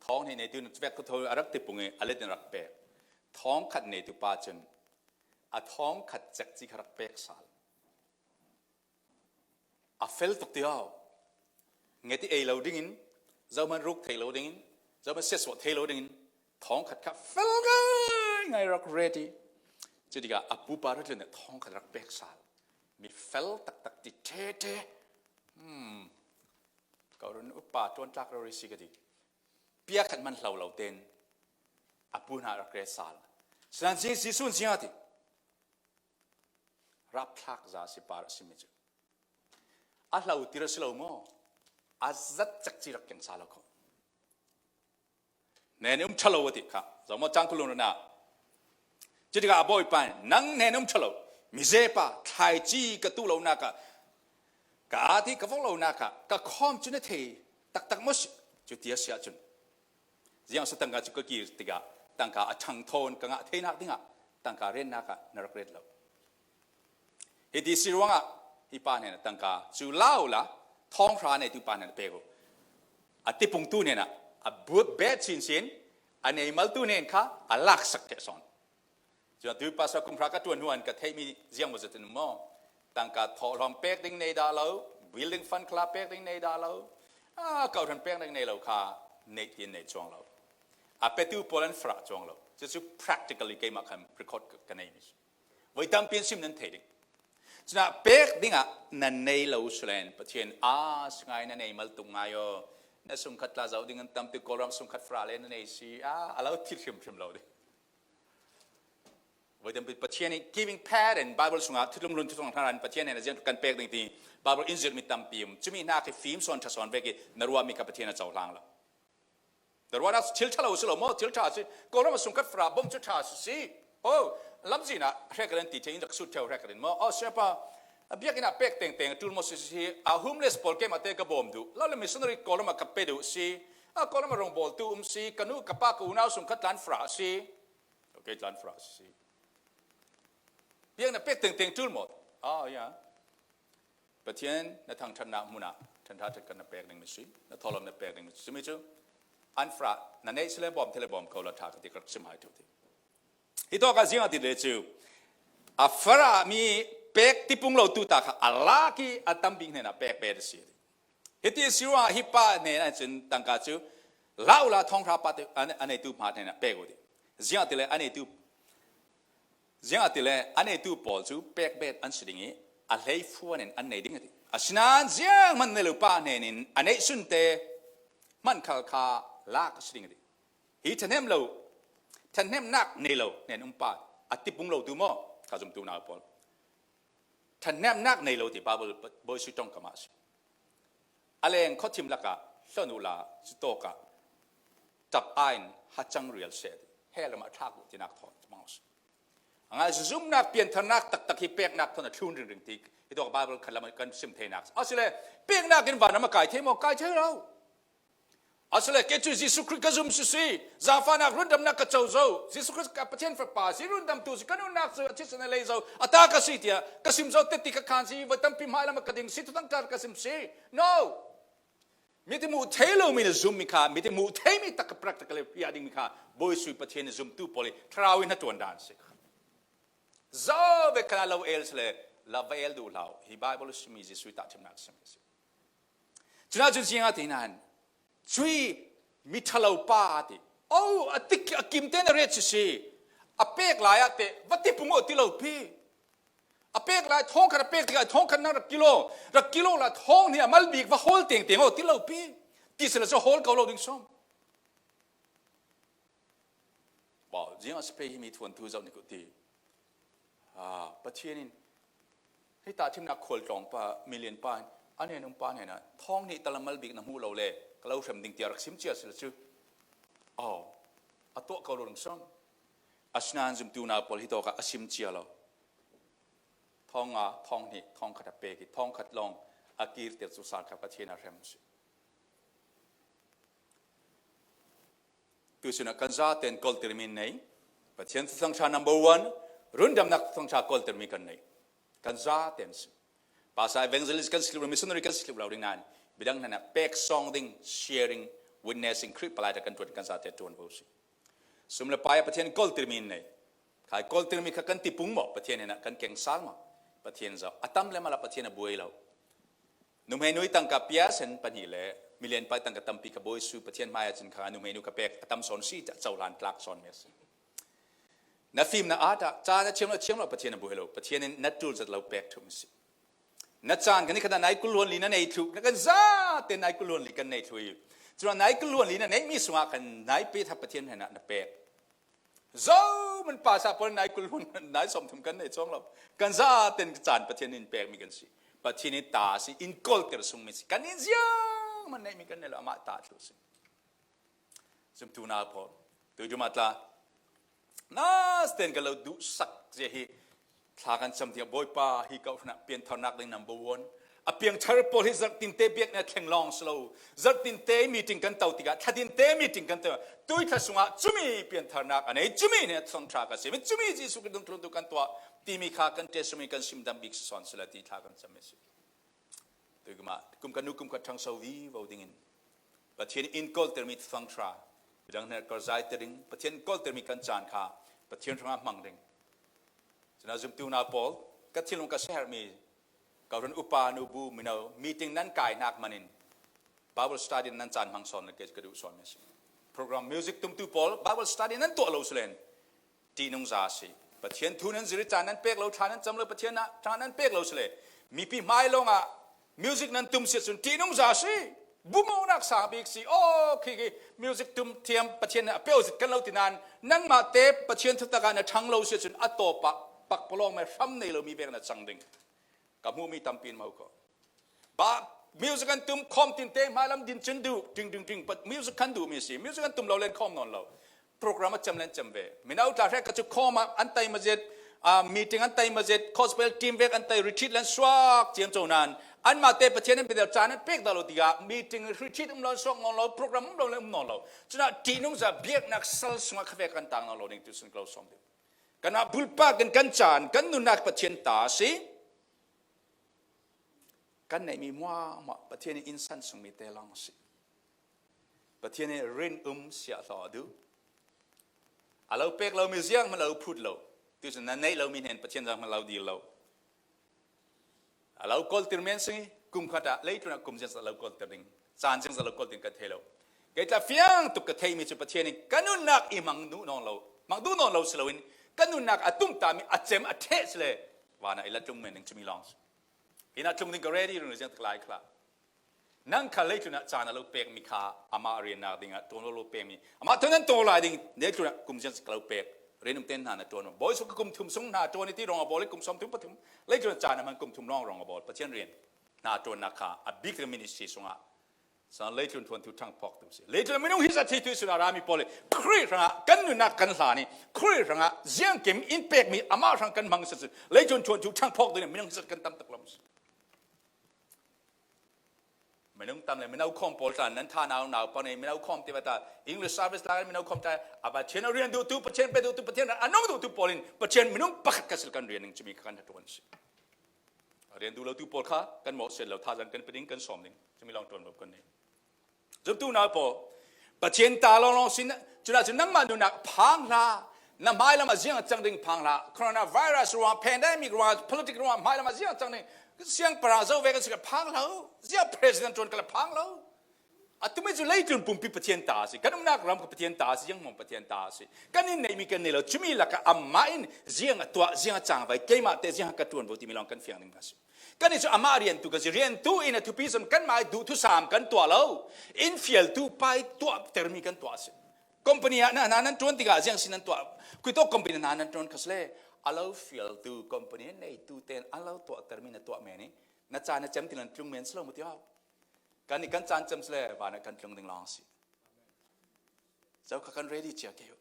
Thawng hnih neitu vek kha tho a rak tipung i a let in rak pek. Thawng khat neitu pa cun a thawng khat cekci kha rak pek sal. A fel tuk ti aw. Nget i ei lo dingin, zohman ruk thei lo dingin, zohman siatsuah thei lo dingin, thawng khat kha fel ngai ngai. rak ret i. Cutikah a pupa rak len thawng khat rak pek sal. Mi fel taktak ti tete. Hmm. Kau run upa tuan tlak rori si ka ti. Pia khat man hlo lo ten. A pu hna rak ret sal. Sinan Jesuh ziang a ti. Rapthlak za si pa rak si mi cu. A hlo ti rak si lo maw? A zat cak ci rak keng sa lo ko. Nen um ṭha lo a ti kha. Zomo cang kulung runa. Cutikah a bawipa in, nang nen um ṭha lo. Mizepa, thlaici ka tu lo nakah, ka ati ka vok lo nakah, ka khawm cu na thei taktak maw si? Cu ti a si ahcun. Ziang a si tangka cu ka kir tikah, tangka a ṭhang thawn ka ngah theinak dingah, tangka rennak ah na rak ret lo. Hiti si ruangah hi pa hnen tangka cu la u la, thawng hra neitu pa hnen pek u. A tipungtu hnen ah a buat bet sinsin, a neimaltu hnen kha a laksak theh sawn. Cun atu pasal kum hra ka ṭuan hnuan ka theihmi ziang maw zat in maw? Tangka thawhlawm pek ding nei dah lo, building fund khla pek ding nei dah lo, a, kawhhran pek ding nei lo kha neih tin nei cuang lo. A petu pawl an farah cuang lo. Cucu practically keimah khan record ka, ka neimi. Voi tampi an sim nan thei ding. Cunah pek dingah nan nei lo selen Pathian a si ngai, na nei mal tuk ngai aw. Na sungkhat tla zoh ding an tam tu Kawlram sungkhat fara le na nei si a, a lo thil hrimhrim lo ding. Voi tampi Pathian i giving pattern Bible sungah thutlum run thutlum hnaran Pathian hnen a ziang kan pek ding ti Bible in zirhmi tampi um. Cumi hna khi fim sawn ṭha sawn vek i na ruahmi kha Pathian a cohlang lo. Na ruahnak cu thil ṭha lo si lo maw? Thil ṭha si. Kawlram a sungkhat fara bawm cu ṭha si si. Oh, lamzin ah hrek rin ti thei in rak sut ṭheu hrek rin maw? Oh, siapa, a biakinn ah pek tengteng a ṭul maw si si. A homeless pawl keimah te ka bawm duh. Lo le missionary Kawlram ah ka pe duh si. A Kawlram a rongbawltu um si. Ka nu, ka pa, ka unau sungkhat tlan fara si. Okay, tlan fara si. Biakinn ah pek tengteng ṭul maw? Ah, ya. Pathian na thangṭhatnak hmun ah ṭhanṭha ṭhat kan na pek ding mi si, na thawhlawm na pek ding mi si. Cumi cu an farah na neih si le bawm thei le bawm ko la ṭha ka ti ka rak sim hai ṭheu ti. Hi tawk ah ziang a ti le cu a farah mi pek tipung lo tu ta kha a lak i a tam bik hnen ah pek bet a si ti. Hiti si ruangah hi pa hnen ah cun tangka cu la u la thawng hra pa te, a, a neitu hma hnen ah pek u ti. Ziang a ti le a neitu Ziangahtile a neitu pawl cu pek bet an si ding i a hleifuan in an nei ding a ti. Asinain zianghman nei lo pa hnen in a neih sunte hman khal kha lak a si ding a ti. Hi ṭhahnem lo, ṭhahnemnak nei lo hnen um pa a tipung lo tu maw? Kha zumtu nau pawl. Ṭhahnemnak nei lo ti Baibal bawisui ṭongkam ah a si. A leng khuathim lakah hlon uhla cutawkah ṭap aiin hacang rial seh ti, hell ram ah thlak uh tinak thawn cumang a si. A ngai zumnak piantharnak taktak hi peknak thawn a thlun ringring ti hi tawk Baibal khat lam ah kan sim theinak a si. Asile peknak in vanram a kai thei maw? Kai thei lo. Asile kei cu Jesuh Khrih ka zum sisi, zaangfahnak rundamnak ka co zo, Jesuh Khrih ka Pathian Fapa si, rundamtu si, ka nunnak cu a thisen a lei zo, a ta ka si tiah ka sim zo teti ka khan si, voi tampi hmai lam ah ka ding si, thuthang ṭar ka sim si. No! Mite muh thei lomi na zummi kha, mite muh theimi tak ka practical hi a dingmi kha, bawisui Pathian na zumtu pawl i thlarau in hna ṭuan dan si. Zo ve khan a lo el si le, la va el duh hlah. Hi Baibal simi Jesuh i tahṭhimnak simi si. Cunah cun ziangahtile nan, cui mi ṭhalo pa ti. Oh, a tik a kim te na ret sisi. A pek lai ah te, va tipung aw ti lo pi. A pek lai, thawngkhat a pek tikah, thawngkhat nang rak kilo, rak kilo lai, thawng hnih a mal bik, va hawl tengteng aw ti lo pi. Ti si le cu hawl ko lo ding sawm. Wow, ziang a si pei hi mi thuanthu zoh ni ko ti. Ah, Pathian in hei tahṭhimnak khual tlawng pa, million pa in, a hnen um pa hnenah, thawng hnih tal a mal bik na hmuh lo le, ka lo hrem ding tiah rak sim cia si le cu. Oh, a tuah ko lo ding sawm. Asinain zumtu nau pawl hi tawkah a sim cia lo. Thawng nga, thawng hnih, thawng khat a pek i, thawng khat lawng a kirter cu sal kha Pathian a hrem si. Tuisun ah kan zaten koltirmi an nei. Pathian thuthang ṭha number one, rundamnak thuthang ṭha koltirmi kan nei. Kan zaten si. Pastor evangelist kan si lo, missionary kan si lo ding nan, midang hna pek sawng ding, sharing, witnessing, Khrih palai kan ṭuan, kan zate ṭuan vo si. Sum le pai ah Pathian koltirmi an nei. Khai koltirmi kha kan tipung maw? Pathian hnenah kan keng sal maw? Pathian zoh. A tam le mal ah Pathian a buai lo. Nuhmei nu i tangka pia sen pahnih le million pa i tangka tampi kha bawisui Pathian hmai ah cun kha nuhmei nu kha pek a tam sawn si, cohlan tlak sawn mi a si. Na fimna at ah caan a thiam lo, thiam lo, Pathian a buai lo. Pathian in na tul zat lo pek thum a si. Na caan kan ni khat ah nai kul hluan li na nei thluh, na kan zate nai kul hluan li kan nei thluh hi. Cun nai kul hluan li na neih mi sungah kan nai pe tha Pathian hnenah na pek. Zo man pasa pawl nai kul hluan nai sawmthum kan nei cuang lo. Kan zate caan Pathian in pek mi kan si. Pathian in ta si, in kolter sung mi si. Kan in ziang man neih mi kan nei lo, amah ta thluh si. Zumtu na pawl, tui dum ah tla, na sten ka lo duhsak zia hi thla kan cam tiah Bawipa hi kau hna pianthar nak ding number one. A piangthar pawl hi zarh tinte biakna thleng lawng si lo. Zarh tinte meeting kan to tikah, thla tinte meeting kan to. Tui thla sungah cumi pianthar nak a nei, cumi nih a thawng ṭha ka si. Mi cumi Jesuh Khrih dungthluntu kan tuah timi kha kan testimony kan simdam bik si sawn si la ti thla kan cam mi si. Tui kum ah, kum kan nu kum khat ṭhangso vivo dingin Pathian in koltermi thawng ṭha, midang hnen kolzaiter ding, Pathian in koltermi kan caan kha Pathian hrangah hmang ding. Cun a zumtu na pawl, ka thinlung ka siaherhmi, ka run upa, nubu, mino, meeting nan kai hnak manin Bible study nan caan hmang sawn le kei ka duh sawn mi a si. Program music tumtu pawl, Bible study nan tuah lo si len, ṭihnungza a si. Pathian thu nan zir i caan nan pek lo, thla nan cam lo, Pathian ah ṭha nan pek lo si le, mipi hmai lawngah music nan tum si ahcun ṭihnungza a si. Bumawknak sang bik si. Aw, khi, khi music tum thiam Pathian a pek zit kan lo ti nain, nangmah te Pathian thutak ah na ṭhang lo si ahcun a tawp ah pakpalawng me hram nei lo mi vek na cang ding. Ka hmuhmi tampi in mo ko. Ba, music an tum khawm tinte hmailam din cun duh, ding, ding, ding, but music kan duhmi a si. Music an tum lo len khawm nawn lo. Program a cem len cem ve. Mino tla hrek ka cu khawm ah an tai mazet, ah, meeting an tai mazet, gospel team vek an tai, retreat len suak ciam co nain, anmah te Pathian an bidel caan an pek dah lo tikah, meeting retreat um lo, suak nawn lo, program um lo len um nawn lo. Cun ah ṭihnungza biaknak sal sungah khavek kan tang nawn lo ding tu sun ka lo sawm ding. Kanmah bulpak in kan caan, kan nunnak Pathian ta a si. Kan neihmi hmuahhmuah Pathian in innsan sungmi te lawng a si. Pathian in rin um siah hlawh a duh. A lo pek lomi ziang hmanh a lo phut lo. Tucun nan neih lomi hnen Pathian ziang hmanh a lo dil lo. A lo kolter men si, kum khat ah leitlun ah kum ziangzat a lo kolter ding, caan ziangzat a lo kolter ding kan thei lo. Kei tla fiang tuk ka theihmi cu Pathian in ka nunnak i hmang duh nawn lo, hmang duh nawn lo si loin, ka nunnak a tumtahmi a cem a ṭheh si le, van ah i la tlung men ding cumi lawng si. Inn ah tlung ding ka ready rung ziang tak lai khla. Nang kha leitlun ah caan a lo pekmi kha amah riannak dingah ṭuan lo, lo pekmi, amah thawn nan ṭuan lai ding, leitlun ah kum ziang ka lo pek. Rian um tein hna na ṭuan. Bawi suk kum thum sung hna ṭuan i ti rong a bawl i kum sawm thum pathum. Leitlun ah caan a hman kum thum lawng rong a bawl. Pathian rian hna ṭuannak kha a bik ministry sungah San leitlun ṭuantu ṭhangphawktu si. Leitlun minung hi zat hi tuihsun a rami pawl i Khrih hrangah kan nunnak kan hlan i Khrih hrangah ziangkim in pekmi amah hrang kan hmang si. Leitlun ṭuantu ṭhangphawktu nih minung hi zat kan tam tak lawm si. Minung tam le mino khawm pawl tla nan tha nau nau pan i mino khawm ti va ta English service tla mino khawm tla a Pathian a rian duhtu, Pathian pe duhtu, Pathian a nung duhtu pawl in Pathian minung pakhat ka sil kan rian ning cumi kha kan ṭuan si. A rian duh lotu pawl kha kan mawh set lo, thazang kan pe ding, kan sawm ding. Cumi lawng ṭuan lo kan nei. Zumtu nau pawl, Pathian ta lawnglawng sin, cunah cun nangmah nunnak phang hlah, na hmailam a ziang a cang ding phang hlah, coronavirus ruang, pandemic ruang, politic ruang, hmailam a ziang a cang ding, siangpahrang zo ve kan si kha phang hlah, ziah president ṭuan kha la phang lo. A tumi cu leitlun pumpi Pathian ta a si, kan umnak ram kha Pathian ta a si, zianghmawng Pathian ta a si. Kan in neihmi kan nei lo, cumi lakah amah in ziang a tuah, ziang a cangvai, keimah te ziang ka ṭuan vo timi lawng kan fiang ding a si. Kan nih cu amah riantu kan si. Riantu in a thupi cun kanmah i duh thusam kan tuah lo. In fialtu pa i tuahtermi kan tuah a si. Company ah na hna nan ṭuan tikah ziang si nan tuah. Khuitawk company hna nan ṭuan kha si le, a lo fialtu company neitu tein a lo tuahtermi na tuah men i na caan a cem ti nan tlung men si lo mu ti hau. Kan nih kan caan cem si le, van ah kan tlung ding lawng si. Zo kha kan ready cia ke uh.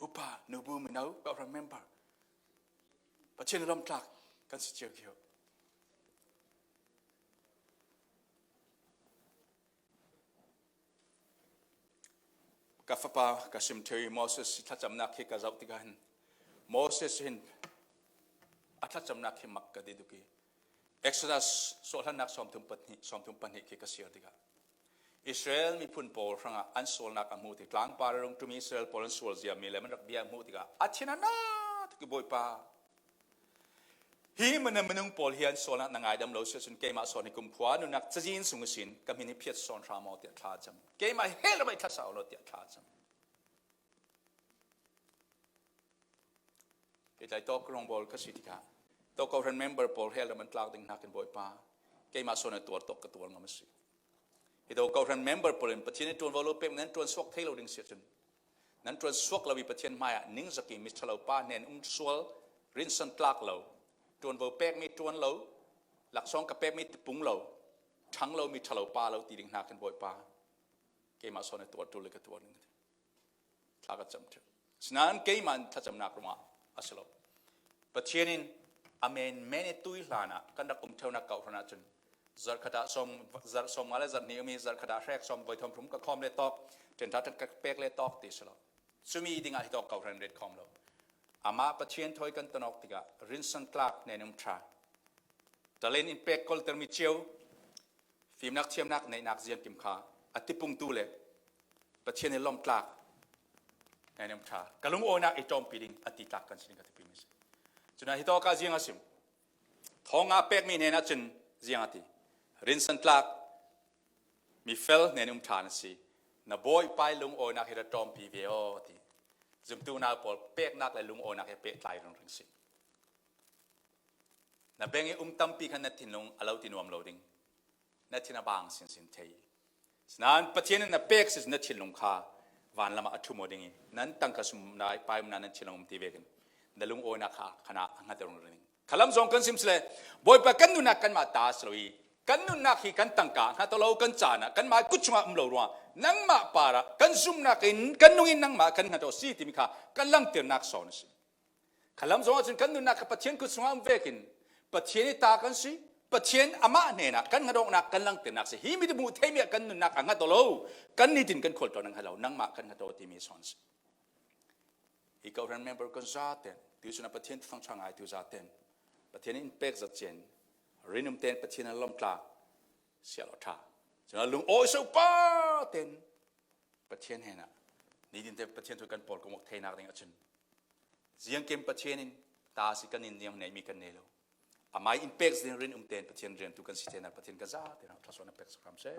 Upa, nubu, mino, ka remember. Pathian lamtlak kan si cio kio. Ka fapa ka sim thei Moses thlacamnak khi ka zoh tikah hin Moses hin a thlacamnak khi mak ka ti tuk i Exodus sualhlannak sawmthum pahnih, sawmthum pahnih khi ka siar tikah Israel miphun pawl hrangah an sualnak a hmuh tik, tlangpar a rung ṭummi Israel pawl an sual ziami le man rak bia a hmuh tikah a thin a na tuk i Bawipa, hi mana minung pawl hi an sualnak na ngaidam lo si ahcun keimah sawn hi kumkhua nunnak cazin sung ihsin ka hmin hi phiat sawn hram aw tiah thla a cam. Keimah hi hel rai thlasa aw law tiah thla a cam. Hi tlai tawk ka rong bawl ka si tikah, to kohran member pawl hell ram an tlak ding hnakin Bawipa, keimah sawn a tuar tawk ka tuar ngam a si. Hi to kohran member pawl in Pathian in ṭuanvo lo pek nan ṭuan suak thei lo ding si ahcun, nan ṭuan suak lo i Pathian hmaiah ningzak i mi ṭhalo pa hnen um sual, rinsan tlak lo, ṭuanvo pekmi ṭuan lo, laksawng ka pekmi tipung lo, ṭhang lo mi ṭhalo pa lo ti ding hnakin Bawipa, keimah sawn a tuar ṭul le ka tuar ding ka ti. Thla ka cam ṭheu. Sinain keimah thlacamnak ruangah a si lo. Pathian in a men men i tui hlanah kan rak um ṭheunak kohhran ahcun zarh khat ah sawm, zarh sawmnga le zarh hnih um i zarh khat ah hrek sawm voi thawm hrum ka khawm le tawk, ṭenṭha ṭan ka pek le tawk ti si lo. Cumi dingah hi tawk kohhran ret khawm lo. Amah Pathian thawi kan tonawk tikah rinsan tlak hnen um ṭha, talent in pek koltermi cio, fimnak thiamnak neihnak ziangkim kha a tipungtu le Pathian i lawmtlak hnen um ṭha, ka lungawinak i ṭawmpi ding a titlak kan si ding ka tipimi si. Cun hi tawk ah ziang a sim. Thawng a pekmi hnen ahcun ziang a ti. Rinsan tlak, mi fel hnen um ṭha na si. Na Bawipa i lungawinak hi ra ṭawmpi ve aw a ti. Zumtu nau pawl peknak le lungawinak hi a pehtlai ringring si. Na beng i um tampi khan na thinlung a lo ti nuam lo ding. Na thin a bang sinsin thei. Sinain Pathian in na pek si na thinlung kha van lamah a ṭhum aw ding i nan tangka sum na paimna nan thinlung um ti vekin na lungawinak kha khan a hngat a rung ding. Khalam zong kan sim sile, Bawipa kan nunnak kanmah ta si lo i kan nunnak hi kan tangka a hngat aw lo, kan caan ah kanmah kut chungah um lo ruang nangmah parah kan zumnak in kan nung in nangmah kan hngat aw si timi kha kan langternak sawn a si. Khalam zong ahcun kan nunnak kha Pathian kut sungah um vekin Pathian i ta kan si. Pathian amah hnenah kan hngatawknak kan langternak si. Hi mi hmuh theimi ah kan nunnak a hngat aw lo. Kan nitin kan khualtlawn a hngat lo. Nangmah kan hngat aw timi sawn si. Hi kohhran member kan zaten, tuihsun ah Pathian thangṭha ngaitu zaten, Pathian in pek zat cian, rinum ten Pathian a lawmtlak sial aw ṭha. Cun a lungawi so pa ten Pathian hnenah nitin te Pathian thu kan pawl kong awk theinak ding ahcun ziangkim Pathian in ta si kan in ziang neihmi kan nei lo. Amah in pek zin rinum ten Pathian riantu kan si theinak Pathian kan zate hna thluasuah na pek sakram seh.